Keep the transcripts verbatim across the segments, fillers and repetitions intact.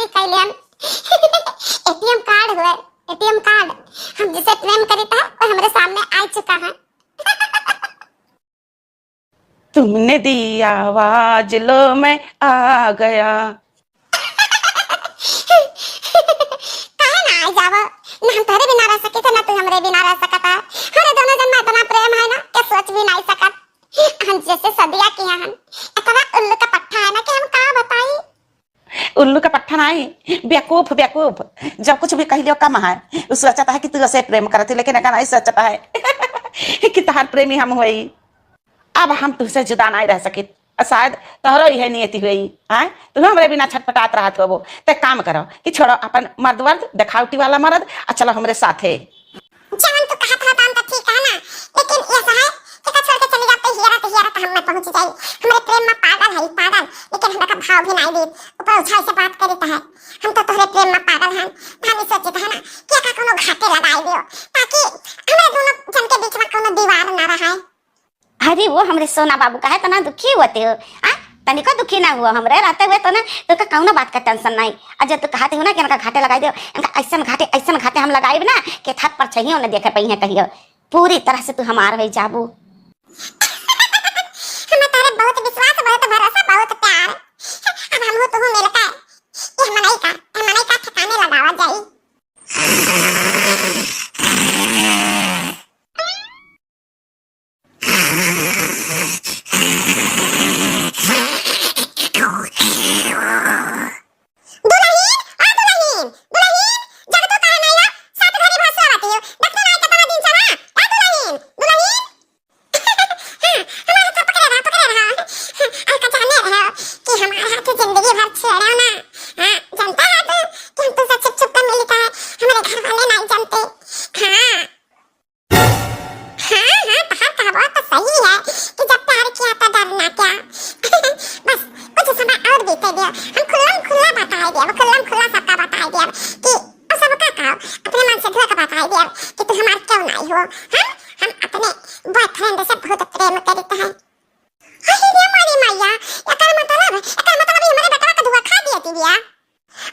कैले हम। एटीएम कार्ड हुए, एटीएम कार्ड। हम जिसे प्रेम करीत है, वो हमरे सामने आ चुका है। तुमने दी आवाज, लो मैं आ गया। काहे ना आ जावो? ना हम तोहरे बिना रह सकित है, ना तू हमरे बिना रह सकत है। हमरे दोनों जन में इतना प्रेम है ना कि सोच भी नहीं सकत। हम जैसे सदिया किया हन, इतना उल्लू का पट्ठा है ना कि हम का बताई। उल्लू का पट्ठा नहीं, बेवकूफ, बेवकूफ। जब कुछ भी कह लियो कम है, उ सोचता है कि तू ऐसे प्रेम करत है, लेकिन अगर नहीं सोचता है कि तहार प्रेमी हम होई। अब हम तुझसे जुदा नहीं रह सकित। आ शायद तोहरो इहे नियति होई, आय? तू हमरे बिना छटपटात रहत होबो। ते काम करो कि छोड़ो अपन मर्द वर्द, देखावटी वाला मर्द, आ चलो हमरे साथे। जवन तू कहत हो तवन त ठीक है ना, लेकिन ये है कि का छोड़ के चली जाते हियरा ते हियरा त हम में पहुंच जाई। हमरे प्रेम में पागल है, पागल, लेकिन हमरा का भाव भी नहीं दीत। ऊपर उछाई से बात करीत है। हम तो तोहरे प्रेम में पागल हैं। हम ई सोचित है ना कि एका कोनो घाटे लगाई दियो, ताकि हमरे दोनों जन के बीच में कोनो दीवार ना रहे। अरे वो हमरे सोना बाबू, काहे तना दुखी होते हो? आ? तनिको दुखी ना हुआ हमरे रहते हुए तो ना, तो का कौनो बात का टेंशन नहीं। और जब तू कहते हो ना कि इनका घाटे लगाई दो, इनका ऐसन घाटे, ऐसन घाटे हम लगाई ना कि थात पर छहियो न देखे पई है कहियो। पूरी तरह से तू हमार हो जाबू। हम तारे बहुत विश्वास, बहुत भरोसा, बहुत प्यार। अब हम हो तू मिलकर ये मनई का, ये मनई का ठिकाने लगावा जाई। दुलहिन, आ दुलहिन, दुलहिन, जग तो काहे नाई ला? सात घड़ी भर सोवत हियो, देखते नाई केतना दिन चला? आ दुलहिन, दुलहिन। हाँ, हमारे तो पकड़े रहा, पकड़े रहा। हाँ, अलका जाने रहे हो कि हमारे हाथ जिंदगी भर छेड़ो ना। हाँ, जानता है तू कि हम तुमसे छुप छुप कर मिलता है, हमारे घर वाले नहीं जानते। हाँ। हाँ, हाँ, तहार कहबो तो सही है कि जब प्यार किया तो डरना क्या। बस कुछ समय और बीते दियो, हम खुल्लम खुल्ला बताई दियो, खुल्लम खुल्ला सबका बताई दियो कि और सबका का अपने मन से धोखा बताई दियो कि तू हमार क्यों नहीं हो। हम, हम अपने बॉयफ्रेंड से बहुत प्रेम करते हैं। अरे रे मोरी मैया, एकर मतलब, एकर मतलब ये हमारे बेटवा का धोखा दिया थी भैया।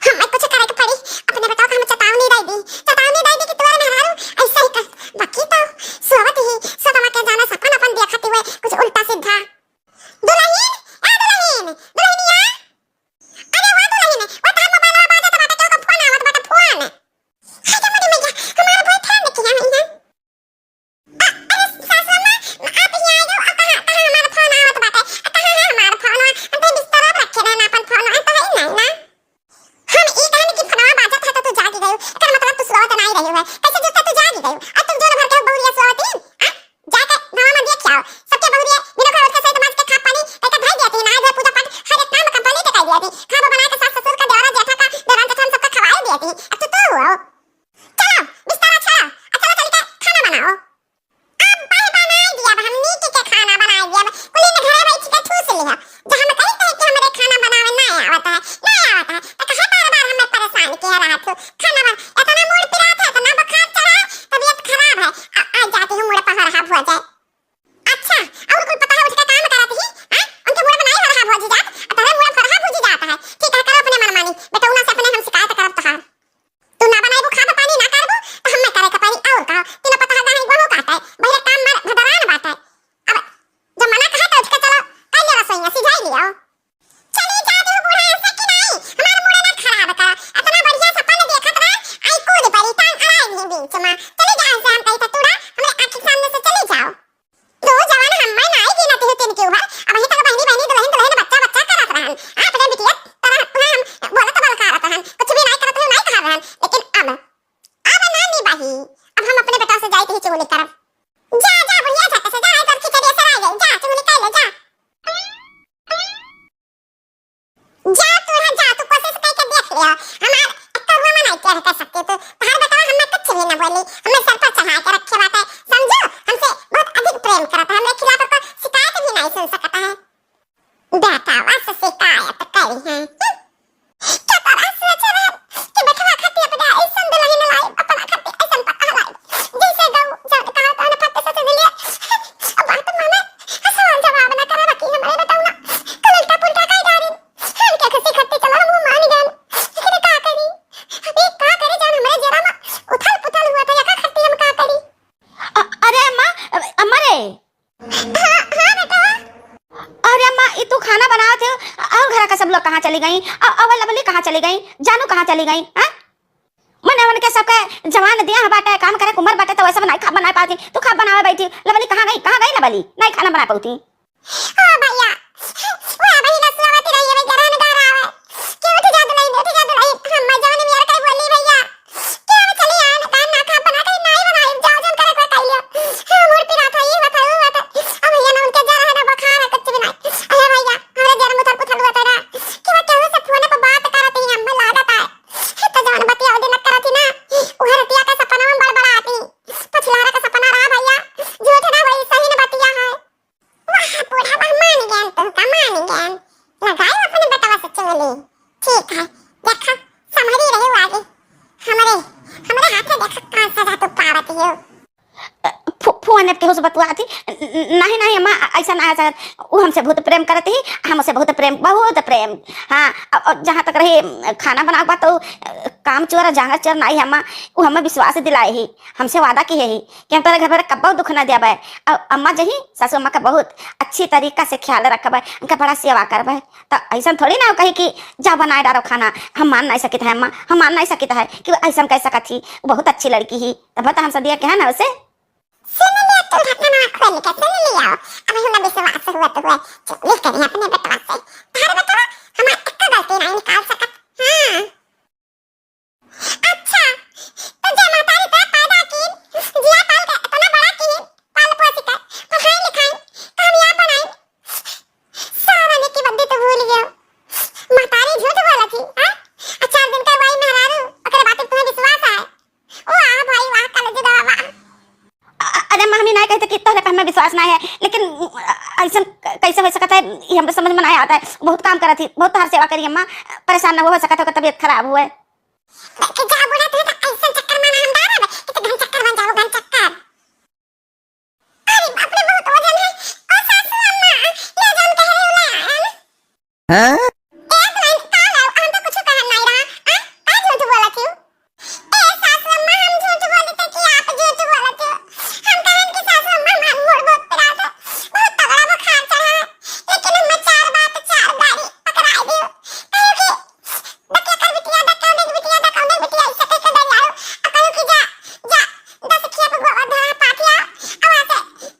हमें कुछ करे के पड़ी, अपने बेटवा का हम चेतावनी दे दी, चेतावनी दे दी कि तोरे मेहरारू ऐसा ही कर। बाकी तो सोवत ही, सोतवा के जाने सपन अपन देखत हुए कुछ उल्टा सीधा। दुलहिन, ए दुलहिन, दुलहिनिया, अरे वो दुलहिन, वो तहार मोबाइलवा बाजत बाटे, केहू का फोन आवत बाटे, फोन। हाय रे मोरी मैया, हमार बॉयफ्रेंड किया है यहाँ। अ-, अरे सासू अम्मा, आप यहाँ आ जाओ। आ, कहाँ, कहाँ हमार फोन आवत बाटे? आ, कहाँ है हमार फोन? हम तो बिस्तर पर रखे रहना अपन फोन, आ, तो है ही नहीं ना। हम ई कहन कि फोनवा बाजत है तो तू जागी गयो, एकर मतलब तू सोवत नहीं रही है। कैसे जूता तू जागी गयो? आ, तू जोन भर के बहुरिया सोवत ही, आ? जाके गाँव में देख आओ, सबके बहुरिया बिना घर के सही समाज के खा पानी, कैसे भाई दिया थी, नहाए धोए, पूजा पाठ, हर एक काम complete कर दिया थी। खाना बना के सास ससुर का, देवरा जेठा का, देवरान जेठान सबका खवाए दिया थी। अब तू, तू हुआ हो। चलो, बिस्तर अच्छा, अच्छा चल के खाना बनाओ। अब भाई बनाई दिया, अब हमनी के, के खाना बनाई दिया, अब कुली ने घरे बैठ के ठूस लिया। जब हम कही थे कि हमरे खाना बनावे ना आवत है, ना आवत है, तो कहे बार बार हमें परेशान किया रहा तू। खाना बन-, इतना मूड पिरात है, इतना बुखार चढ़ा है, तबीयत खराब है, आ, आ जाती हूँ मूड पर हरहा हो जाए। अच्छा, और कुल पता है उसका काम करत ही, हैं? उनके मूड बनाई हरहा भोजी जात, आ तोहरे मूड फरहा भोजी जात है। ठीक है, करो अपने मनमानी, बेटौना से अपने हम शिकायत करब तोहार। तू ना बनाइबू, खाबू पानी ना करबू, तो हमें करे के पड़ी और का? तीनों पतोह गाय गोहूं काटे, बहिरे काम मर भदरान बाटे। अब जब मना कहा तो उठ के चलो, कर ले रसोईया, सिझाई लियो। चली जा तू बूढ़ा ऐसे कि नहीं, हमार मूड ना खराब कर। इतना बढ़िया सपन देखत रहे, आई कूद पड़ी, टांग अड़ाई नहीं बीच में। चली जा ऐसे हम कही तो तूड़ा, हमरे आँख के सामने से चली जाओ। तू जवन हम्मे नाई गिनत हो तिनके ऊपर, अबहीं तक बहिनी, बहिनी, दुलहिन, दुलहिन, बच्चा, बच्चा करत रहन। आ, अपने बिटिया तरह तुहे हम बोलत बलकारत रहन, कुछ भी नाई करत हो, नाई कहा रहन, लेकिन अब, अब ना निभाई। अब हम अपने बेटा से जाई कहीं चुगली करब। जा, जा, बुढ़िया झट से जा, आई तोर खिचड़ी सराय गई, जा, चुगली कर ले, जा। जा तू रह जा, तू कोशिश करके देख लियो, हमार एक कौआ में नहीं केयर कर सकते तू। तहार बेटवा हमें कुछ भी ना बोली, हमें सर पर चढ़ा के रखे बाटे, समझो? हमसे बहुत अधिक प्रेम करता है, हमरे खिलाफ को शिकायत भी नहीं सुन सकता है। बेटवा से शिकायत करी है। क्या तरह सोच रहे कि बेटवा खातिर अपना ऐसन दुल्हन लाई, अपना खातिर ऐसन पता लाई, जैसे गऊ जान कहा था ना, फट से सुन लिया। अब बात माने, सवाल जवाब ना करे, बाकी हमारे बेटवा ना कल उल्टा पुल्टा कह डाली। हम क्या खुशी खातिर चलो, हम मान गए, लेकिन खाना बनावत हो, और घर का सब लोग कहाँ चली गई? और, और लवली कहाँ चली गई? जानू कहाँ चली गई? हाँ? मने उनके सबके जवान दिया है बाटे, काम करे के उम्र बाटे, तो वैसे बनाई खा, बनाई पावती। तू खा बनावे बैठी। लवली कहाँ गई? कहाँ गई लवली? नहीं खाना बना पावती। ओ भैया, वो अबही ना सुनावती रही है, मैं गरहन गा रहा है। कि उठ जा दुल्हन, उठ जा दुल्हन, हम जवानी में यार कहीं बोली भैया। कि हम चली आए ना, काम ना खा बना के नहीं बनाई, जाओ जन करे कोई कह लियो। हाँ, मूड़ पिरात है, ये बात है, वो बात है। अब भैया ना उनके जा रहा है ना, बुखार है, कुछ भी नहीं। अरे भैया, हमरा जन्म उथल पुथल हुआ था ना, कि वो केहू से फोन पे बात करत ही, हमें लागत है। तो जवन बतिया दिन करत ही ना, उहे रतिया का सपना में बड़बड़ाती। पछिलहरा का सपना रहा भैया, झूठ ना होई, सही न बतिया है। वाह, बूढ़ा बा, मान गयन तुमका, मान गयन। लगाई अपने बेटवा से चुगली। ठीक है, देखा, संभरी रही आगे। हमरे, हमरे हाथे देखा, कौन सजा तू पावत हो। अ, फु-, फुआ ने केहू से बतुआ थी? न-, न-, नहीं, नहीं, अम्मा, अ-, ऐसा ना है, सर। वो हमसे बहुत प्रेम करती ही, हमसे बहुत प्रेम, बहुत प्रेम। हाँ, अ-, अ-, जहाँ तक रही, अ, खाना बनावे के बात, तो, अ, काम चोर, जांगर चोर नहीं है, अम्मा। वो हमें विश्वास दिलाए ही, हमसे वादा किहे ही कि हम तोरे घर पर कब्बो दुख न देबे। और अम्मा जही, सासू अम्मा का बहुत अच्छी तरीका से ख्याल रखबे, उनका बड़ा सेवा करबे। तो ऐसा थोड़ी ना कही कि जा बनाए डारो खाना, हम मान नहीं सकित है अम्मा, हम मान नहीं सकित है कि वो ऐसा कह सकत ही। वो बहुत अच्छी लड़की ही, तब तो हम सदिया के है ना उसे। सुन लिया तू, ढक्कन खोल के सुन लिया। अब हमरा विश्वास हुआ तो हुआ, चुगली करी अपने बेटवा से। तार बेटवा हमार एक गलती नहीं निकाल सकत। हाँ। अच्छा, तो जे महतारी तोरा पैदा कीन, जिया पाल के इतना बड़ा कीन, पाल पोस के पढ़ाई लिखाई, कामयाब बनाई, सारा नेकी बद्दी तो भूल गयो। महतारी झूठ बोलत ही, हाँ? आ चार दिन का वही मेहरारू, ओकरे बात पे तुम्हें विश्वास आए। वाह भाई वाह, कलजुगवा वाह। अ-, अरे माँ, हम ही नहीं कहते कि तोहरे पे हमें विश्वास नहीं है, लेकिन, अ, ऐसन क-, कैसे हो सकता है, ये हमरे समझ में नहीं आता है। बहुत काम करत ही, बहुत तोहार सेवा करी अम्मा, परेशान ना हो, हो सकता है ओकर तबीयत खराब हुए। कि जा बूढ़ा, तू तो ऐसन चक्कर में ना हम डारब कि तू घन चक्कर बन जाओ, घन चक्कर। अरे बाप रे, बहुत वजन है। ओ सासू अम्मा, ले जान कह रही हूँ, ले आन। हैं? ए दुल्हन, का लाओ? हम तो कुछ कहन नहीं रहा। आ? का झूठ बोलत हो? ए सासू अम्मा, हम झूठ बोलते कि आप झूठ बोलत हो? हम कहन कि सासू अम्मा, हमार मूड़ बहुत पिरात है, बहुत तगड़ा बुखार चढ़ा है, लेकिन हम चार बात चार गारी पकड़ाए दियो। कहो कि बतिया कर बिटिया, दा कौन देख बिटिया, दा कौन देख बिटिया, ऐसे कह के डर जाओ। आ कहो कि जा, जा, दस खेप गोबर धरा पाथिया, आ वहाँ से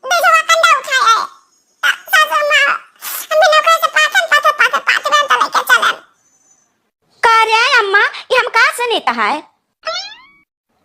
बीजवा कंडा उठाए आए। आ, सासू अम्मा, हम भी नौकरी से पाथन, पाथन, पाथन, पाथन, तो लेके चलन। का रे अम्मा, ये हम का सुनित है?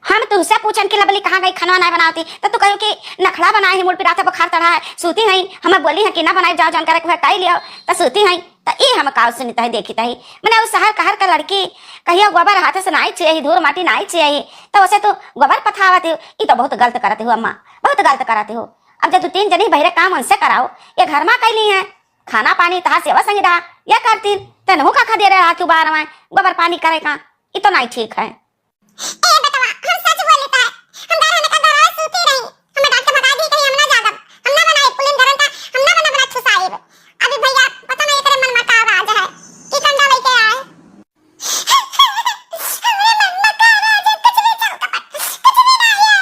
हम तुहसे पूछन कि लवली कहाँ गई, खनवा नाय बनावती, त तू कहो कि नखड़ा बनाए है, मूड़ पिरात है, बुखार चढ़ा है, सूती है, हमें बोली है कि ना बनाई, जाओ जान करे, कुछ टाई लियो, त सूती है, त ई हम का सुनित है, देखित है। मने उ शहर कहर का लड़की कहियो गोबर हाथ से नाई छुए ही, धूर माटी नाई छुए ही, त उसे तू गोबर पथावत हो, ई तो बहुत गलत करत हो अम्मा, बहुत गलत करत हो। अब जब तू तीन जनी बहिरे काम उनसे कराओ, ये घर मा कैली है, खाना पानी तहार सेवा संगी रहा, ये करतीन, तनहु का खा दे रहे हाथ बार में, गोबर पानी करे का, ई तो नाई ठीक है। ए बेटवा, हम सच बोलित है। हम घर हमें का घर आए सूती रही। हमें डांट के भगा दी, कहीं हम ना जागब। हम ना बनाए पुलिन गरम का, हम ना बना बना छुसाइब। अभी भैया, पता नहीं एकरे मन में का राज है। ई कंडा लेके आए। हमरे मन में का राज है, कुछ भी चल कपट, कुछ भी ना है।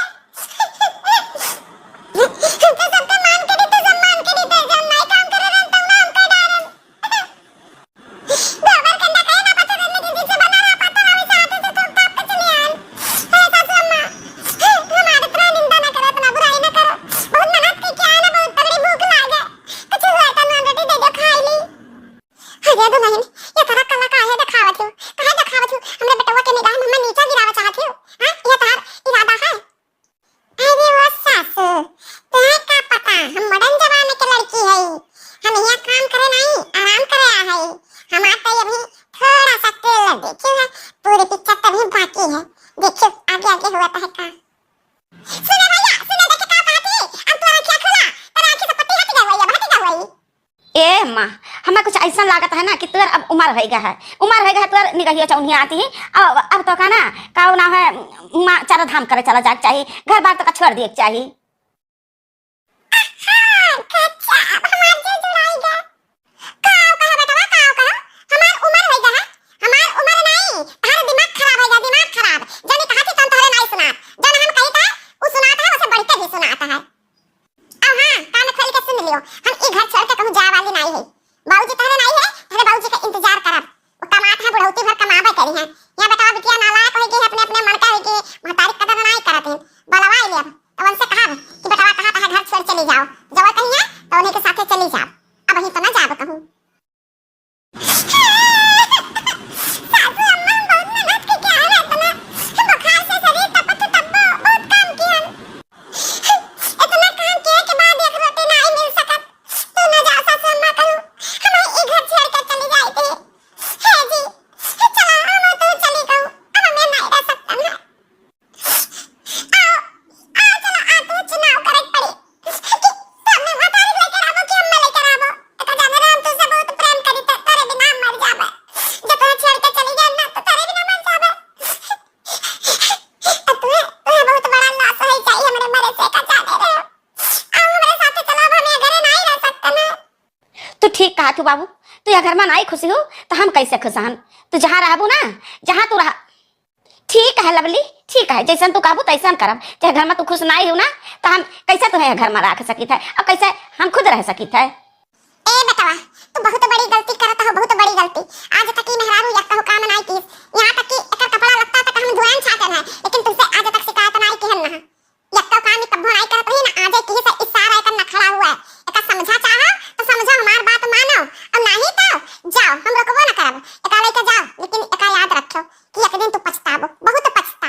हम तो सबके मान के दी, तो सब मान के दी, तो जब नहीं काम करे रहन, तब ना हम कर डारन। गोबर कंडा कहे ना पता करने की, जिससे बना रहा पता ना, वैसे हाथों से थूक थाप के चले आन। हे सासू अम्मा, हमारे इतना निंदा ना करो, इतना बुराई ना करो। बहुत मेहनत की क्या है ना, बहुत तगड़ी भूख लाग है। कुछ हुआ तो नॉन रोटी दे दो, खाई ली। अरे दुल्हन, ये तरह कला काहे दिखावत हो? काहे दिखावत हो? हमरे बेटवा के निगाह में हमें नीचा गिरावा चाहत हो? हाँ, ये तार इरादा है? अरे वो सासू, तुम्हें का पता, हम मॉडर्न जमाने के लड़की है। हम यहाँ काम करे नहीं, आराम करे आ है। हमार तो अभी थोड़ा सा ट्रेलर देखे है, पूरी पिक्चर तभी बाकी है। देखियो आगे आगे हुआ तो है का। सुनो भैया, सुनो, देखे का कहती, अब तोरा आँखिया खुला, तोरा आँखी से पट्टी हट गई हुई, अब हट गई हुई। ए अम्मा, हमें कुछ ऐसा लागत है ना कि तोर अब उम्र होइगा है, उम्र होइगा है, तोर निगहियो चौनिया आती है। अब, अब तो का ना, का ना है, माँ चारों धाम करे चला जाए के चाहिए, घर बार तो का छोड़ दिए के चाहिए। हाँ, कच्चा, अब हमार जी जुड़ाइगा। काव कहा बेटवा, काव कहा? हमार उम्र होइगा है, हमार उम्र नहीं, तहार दिमाग खराब होइगा, दिमाग खराब। जौन कहा थी तौन तोहरे नहीं सुनात, जौन हम कही था, वो सुनात है, उसे बढ़ के भी सुनात है। अब हाँ, कान खोल के सुन लियो, हम ई घर छोड़ के कहूँ जाए वाली नहीं है। बाबूजी तहरे नाई है, तहरे बाबूजी का इंतजार करब। वो कमात है, बुढ़ौती भर कमाबे करी है। यहाँ बेटवा बिटिया नालायक होई गई है, अपने अपने मन का होई गई, महतारी कदर नाई करत है। बलवाई लेब, तो उनसे कहब कि बेटवा कहा कहा घर छोड़ चली जाओ, जब कहीं है तो उन्हीं के साथे चली जाओ। अब वहीं तो ना जाब कहूँ। सासू अम्मा, हम बहुत मेहनत के क्या है ना, इतना बुखार से शरीर तपत है, तब बहुत काम किया। इतना काम किए के बाद एक रोटी नाई मिल सकत। तू ना जा सासू अम्मा कहूँ, हम ई घर छोड़ के चली जाई थी। हे जी, चला हम तू चली कहूँ, अब हमें नाई रह सकता ना। आओ, आओ, चला, आ तू चुनाव करे के पड़ी। कि सामने महतारी लेकर आवो कि अम्मा लेकर आवो। एका जाने रे, हम तुझसे बहुत प्रेम करी थे, तेरे बिना हम मर जाबे। जब तोहे छोड़ के चली गई ना, तो तेरे बिना मर जाबे। अब तुहे, तुहे बहुत बड़ा loss होई जाई हमरे मरे से, एका जाने रे। आओ हमरे साथे चला, अब हम ये घरे नहीं रह सकते ना। तू ठीक कहा तू बाबू, तू यह घर में नाई खुशी हो, तो हम कैसे खुश हन? तू जहाँ रहबू ना, जहाँ तू रह, ठीक है लवली, ठीक है, जैसन तू कहबू तैसन करब। चाहे घर में तू खुश नाई हो ना, तो हम कैसे तुम्हें घर में रख सकित है और कैसे हम खुद रह सकित है? ए बेटवा, तू बहुत बड़ी गलती करत हो, बहुत बड़ी गलती। आज तक ई मेहरारू एक कहू काम नाई कीस, यहाँ तक कि एकर कपड़ा लत्ता तक हम धोएन छाटेन है, लेकिन तुमसे आज तक शिकायत